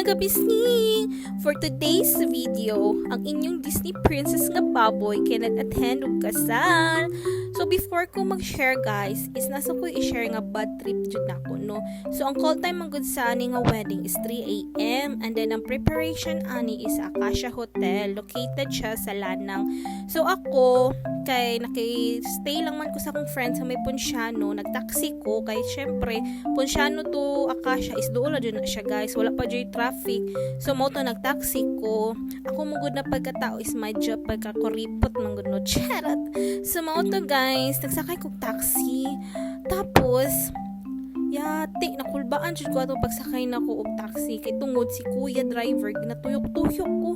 Mga kabisning! For today's video, ang inyong Disney princess nga baboy kay nag-attend og kasal. So before ko mag-share, guys, is nasa ko i-share nga bad trip jud nako, no. So ang call time man gud sa ani nga wedding is 3 a.m. and then ang preparation ani is sa Acacia Hotel. Located siya sa Lanang. So ako kay naki-stay lang man ko sa akong friend sa may Ponciano, nagtaxi ko kay syempre Ponciano to Acacia is duol na jud na siya, guys. Wala pa jud traffic. So mao to, nagtaxi ko. Ako mo gud na pagkatao is medyo pagkakuripot man gud, no. Charot. So mao to, guys, nagsakay kog taxi. Tapos yati, nakulbaan jud ko atong pagsakay nako og taxi kay tungod si kuya driver ginatuyok-tuyok ko.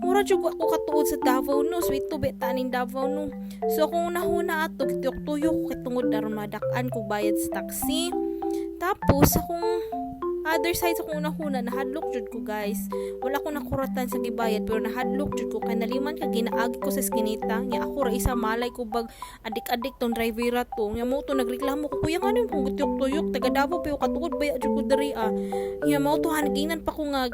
Mura jud ako katuod sa Davao, no, sweet to beta ning Davao, no. So kung nahuna ato gituyok-tuyok ko kay tungod aron madak-an ko bayad sa taxi. Tapos akong other side sa akong unahuna, nahadlok jud ko, guys. Wala ko nakuratan sa gibayad pero nahadlok jud ko kay naliman ka ginaagi ko sa eskinita nya ako ra isa, malay ko bag adik-adik tong driver ra to. Nya mao to, nagreklamo ko, "Kuya, ngano kung tuyok-tuyok? Taga Davao pero katuod baya jud ko diri ah." Nya mao to, hanaginan pa ko nga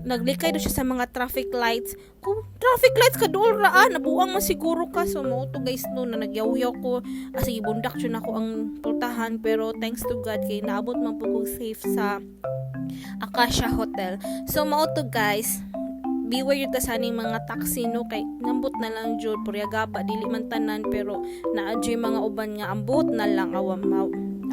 naglikay do siya sa mga traffic lights. Kung traffic lights ka dool ra ah, nabuang man siguro ka. So mao to, guys, no, na nagyaw-yaw ko. Ah, sige, bundak jud nako ang pultahan pero thanks to God kay naabot man po kog safe sa Acacia Hotel. So mao to, guys, beware jud ta sa aning mga taxi, no, kay ngambot na lang jud purya gaba. Dili man tanan pero naa jud mga uban nga ambot na lang. Awa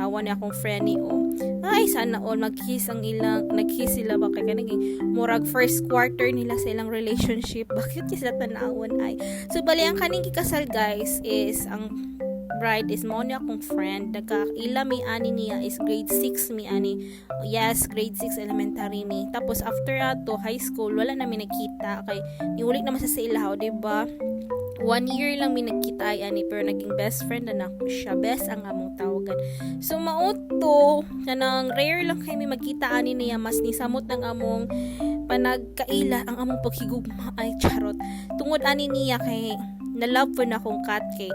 awa ni akong friend ni o ay sana all mag-kiss ang ilang, nag-kiss sila ba kay kanang murag first quarter nila sa ilang relationship. Bakit sila tan-awon ay? So bali ang kaning gikasal, guys, is ang bride is mao ni akong friend. Nagkaila mi ani niya is grade 6 mi ani. Yes, grade 6 elementary mi. Tapos after ato high school, wala na mi nagkita kay niuli naman sa ilahaw, di ba? One year lang mi nagkita ay ani pero naging best friend na nako siya. Best ang among tawagan. So mao to, kanang rare lang kay mi magkita ani niya. Mas nisamot ang among panagkaila, ang among paghigugma ay charot. Tungod ani niya kay na love po na akong cat kay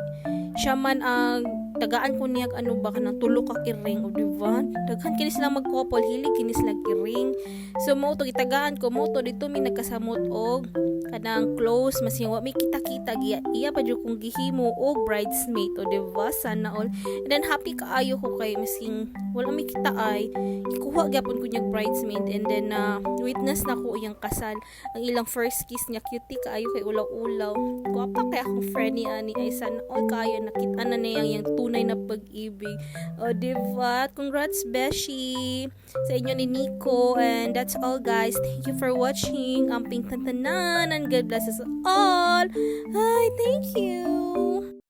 siya man ang tagaan ko niya, ano ba, kanang tulo ka earring o, di ba? Daghan kini sila mag-couple, hilig kini sila earring. So mao to, gitagaan ko. Mao to, dito mi nagkasamot og kanang close masing wa mi kita-kita, giya iya pa jud kong gihimo og bridesmaid o, di ba? Sana all. And then happy kaayo ko kay masing wala mi kita ay ikuha gyapon ko niya bridesmaid and then witness na ko iyang kasal, ang ilang first kiss niya. Cutie kaayo kay ulaw-ulaw. Gwapa kay akong friend ni ani ay sana all. Kaayo nakita na niya yung tunay na pag-ibig o, di ba? Congrats, Beshi, sa inyo ni Nico. And that's all, guys. Thank you for watching. Amping tantanan and God bless us all. Hi, thank you.